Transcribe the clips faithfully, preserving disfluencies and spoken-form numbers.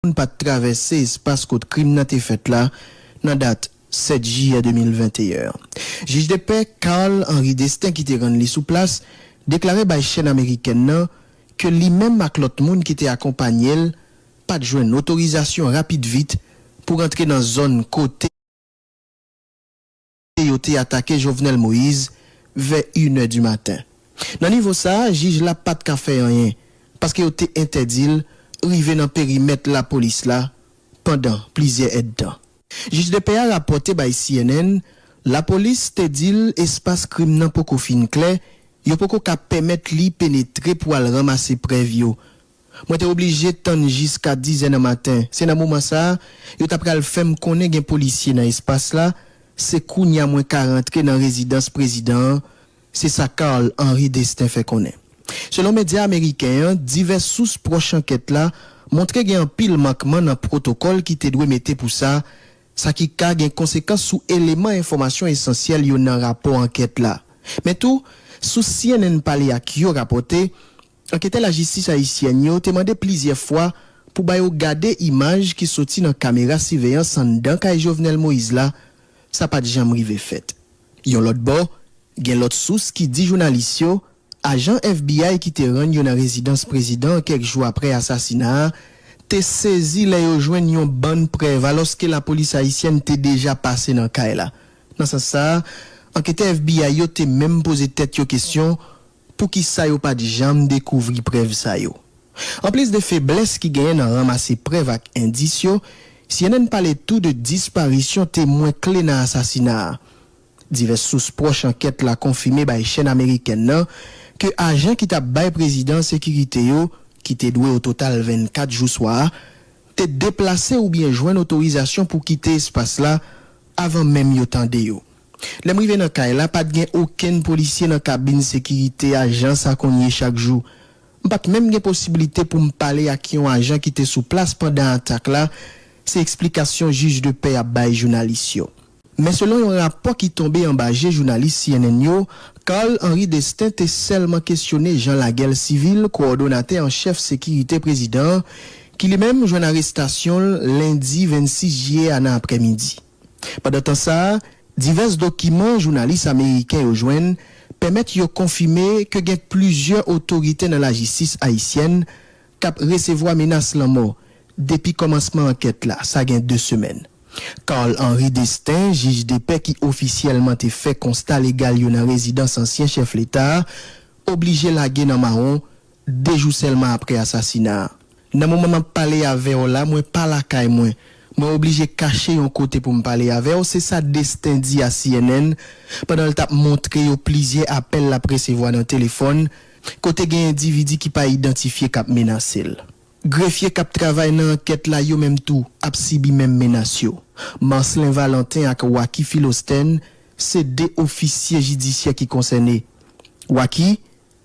moun pa t travèse espas kot krim nan te fèt la nan dat sèt jiyè de mil venteyen an. Jij de pè Carl Henri Destin, ki te rann li sou plas, deklare bay chèn amerikèn nan ke li menm ak lòt moun ki te akonpanye l pa t jwenn otorizasyon rapid vit pou rantre nan zòn kote yo te atake Jovenel Moïse vè inè di maten. Nan nivo sa a, jij la pa t ka fè anyen, paske yo te entèdi l rive nan perimèt lapolis la pandan plizyè èdtan. Jij de pè a rapòte bay C N N, lapolis te di l espas krim nan poko fin klè, yo poko ka pèmèt li penetre pou al ranmase prèv yo. Mwen te oblije tann jiska dizè nan maten. Se nan moman sa a, yo ta pral fè m konnen gen polisye nan espas la. Se kounye a mwen ka rantre nan rezidans prezidan an, se sa Carl Henri Destin fè konnen. Selon medya ameriken an, divès sous pwòch ankèt la montre gen anpil mankman nan pwotokòl ki te dwe mete pou sa, sa ki ka gen konsekans sou eleman enfòmasyon esansyèl yo nan rapò ankèt la. Men tou, sous C N N pale ak yo rapòte, anketè lajistis ayisyèn yo te mande plizyè fwa pou ba yo gade imaj ki soti nan kamera siveyans anndan kay Jovenel Moïse la, sa pa t janm rive fèt. Yon lòt bò, gen lòt sous ki di jounalis yo, ajan F B I ki te rann yo nan rezidans prezidan an kèk jou apre asasina a te sezi lè yo jwenn yon bann prèv, alòske lapolis ayisyèn te deja pase nan kay la. Nan sans sa a, anketè F B I yo te menm poze tèt yo kesyon, poukisa yo pa t janm dekouvri prèv sa yo? Anplis de feblès ki genyen nan ranmase prèv ak endis yo, C N N pale tou de disparisyon temwen kle nan asasina a. Divès sous pwòch ankèt la konfime bay chèn amerikèn nan ke ajan ki t ap bay prezidan an sekirite yo, ki te dwe ototal vennkat jou swa a, te deplase oubyen jwenn otorizasyon pou kite espas la avan menm yo tande yo. Lè m rive nan kay la, pa t gen okenn polisye nan kabin sekirite a jan sa konn ye chak jou. M pa t menm gen posiblite pou m pale ak yon ajan ki te sou plas pandan atak la, se eksplikasyon jij de pè a bay jounalis yo. Men selon yon rapò ki tonbe anba je jounalis C N N yo, Carl Henri Destin te sèlman kesyone Jean Laguel Civil, kowòdonatè an chèf sekirite prezidan an, ki li menm jwenn arestasyon l lendi vennsis jiyè a nan aprèmidi. Pandan tan sa a, divès dokiman jounalis ameriken yo jwenn pèmèt yo konfime ke gen plizyè otorite nan lajistis ayisyèn k ap resevwa menas lanmò depi kòmansman ankèt la, sa gen de semèn. Carl Henri Destin, jij de pè ki ofisyèlman te fè konsta legal yo nan rezidans ansyen chèf leta a, oblije lage nan mawon de jou sèlman apre asasina a. Nan moman m ap pale avè w la, mwen pa lakay mwen. Mwen oblije kache yon kote pou m pale avè w, se sa Destin di a C N N pandan l t ap montre yo plizyè apèl l ap resevwa nan telefòn, kote gen endividi ki pa idantifye k ap menase l. Grefye k ap travay nan ankèt la yo menm tou ap sibi menm menas yo. Marcelin Valentin ak Wacky Philostène se de ofisye jidisyè ki konsène. Wacky,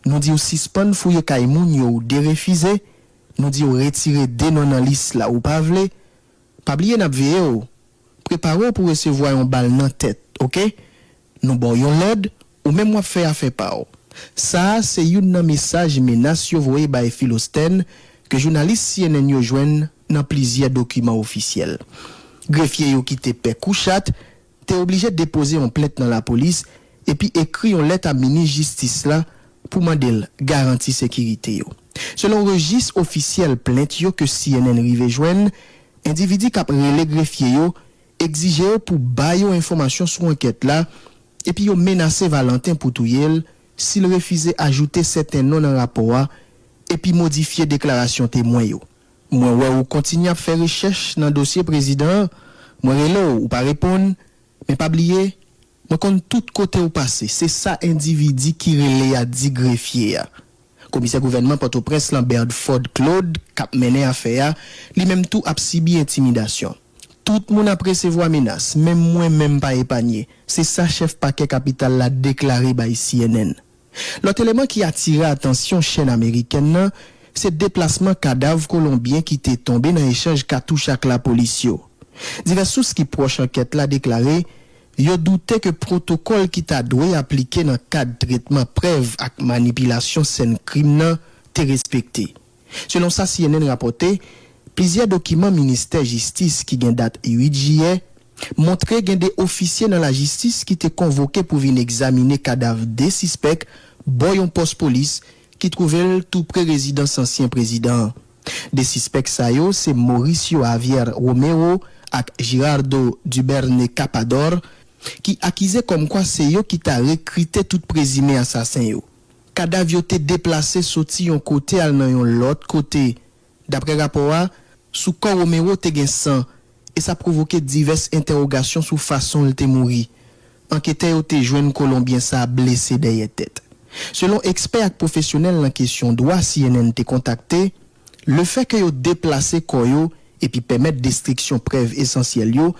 nou di w sispann fouye kay moun yo, ou derefize. Nou di w retire de non nan lis la, ou pa vle. Pa bliye n ap veye w. Prepare w pou resevwa yon bal nan tèt, oke? Nou ba w yon lòd, ou menm w ap fè afè pa w. Sa a se youn nan mesaj menas yo voye bay Philostène ke jounalis C N N yo jwenn nan plizyè dokiman ofisyèl. Grefye yo ki te pè kou chat te oblije depoze yon plent nan lapolis epi ekri yon lèt a minis jistis la pou mande l garanti sekirite yo. Selon rejis ofisyèl plent yo ke C N N rive jwenn, endividi k ap rele grefye yo egzije yo pou ba yo enfòmasyon sou ankèt la, epi yo menase Valentin pou touye l si l refize ajoute sèten non nan rapò a epi modifye deklarasyon temwen yo. Mwen wè ou kontinye ap fè rechèch nan dosye prezidan an, mwen rele w, ou pa reponn, men pa bliye, mwen konn tout kote ou pase, se sa endividi ki rele a di grefye a. Komisè gouvènman Pòtoprens lan, Berdford Claude, k ap mennen afè a, li menm tou ap sibi entimidasyon. Tout moun ap resevwa menas, menm mwen menm pa epanye, se sa chèf pakè kapital la deklare bay C N N. Lòt eleman ki atire atansyon chèn amerikèn nan, se deplasman kadav Kolonbyen ki te tonbe nan echanj katouch ak lapolis yo. Divès sous ki pwòch ankèt la deklare yo doute ke pwotokòl ki ta dwe aplike nan kad tretman prèv ak manipilasyon sèn krim nan te respekte. Selon sa C N N rapòte, Plizyè dokiman ministè jistis ki gen dat uit jiyè montre gen de ofisye nan lajistis ki te konvoke pou vin egzamine kadav de sispèk bò yon pòs polis ki twouve l tou pre rezidans ansyen prezidan an. De sispèk sa yo se Mauricio Javier Romero ak Girardo Duberne Capador, ki akize kòmkwa se yo ki ta rekrite tout prezime asasen yo. Kadav yo te deplase soti yon kote al nan yon lòt kote. Daprè rapò a, sou kò Romero te gen san, e sa pwovoke divès entèwogasyon sou fason l te mouri. Anketè yo te jwenn Kolonbyen sa a blese dèyè tèt. Selon ekspè ak pwofesyonèl nan kesyon dwa C N N te kontakte, lefèke yo deplase kò yo epi pèmèt destriksyon prèv esansyèl yo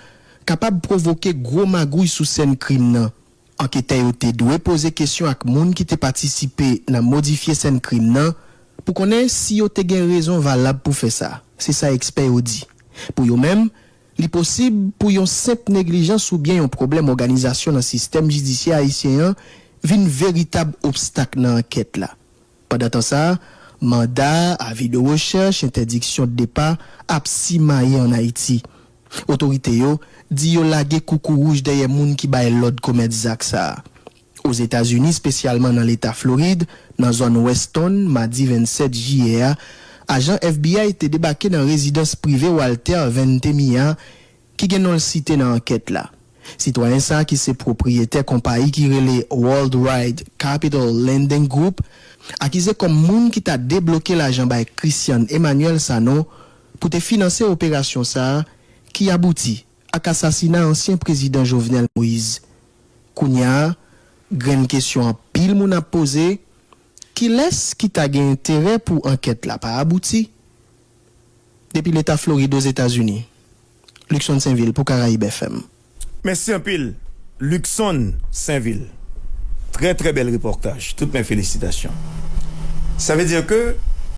kapab pwovoke gwo magouy sou sèn krim nan. Anketè yo te dwe poze kesyon ak moun ki te patisipe nan modifye sèn krim nan pou konnen si yo te gen rezon valab pou fè sa, se sa ekspè yo di. Pou yo menm, li posib pou yon senp neglijans oubyen yon pwoblèm òganizasyon nan sistèm jidisyè ayisyen an vin veritab obstak nan ankèt la. Pandan tan sa a, manda, avi de rechèch, entèdiksyon de depa ap simaye ann Ayiti. Otorite yo di yo lage koukouwouj dèyè moun ki bay lòd komèt zak sa a. Ozetazini, espesyalman nan Leta Florid, nan zòn Weston, madi vennsèt jiyè a, ajan F B I te debake nan rezidans prive Walter Ventimiglia, ki gen non l site nan ankèt la. Sitwayen sa a, ki se pwopriyetè konpayi ki rele Worldwide Capital Lending Group, akize kòm moun ki ta debloke lajan bay Christian Emmanuel Sanon pou te finanse operasyon sa a, ki abouti ak asasina ansyen prezidan Jovenel Moïse. Kounye a, grenn kesyon anpil moun ap poze, kilès ki ta gen enterè pou ankèt la pa abouti? Depi Leta Florid, Ozetazini, Luckson Sainvil pou Karayib F M. Mèsi anpil, Luckson Sainvil. Trè, trè bèl repòtaj. Tout men felisitasyon. Sa vle di ke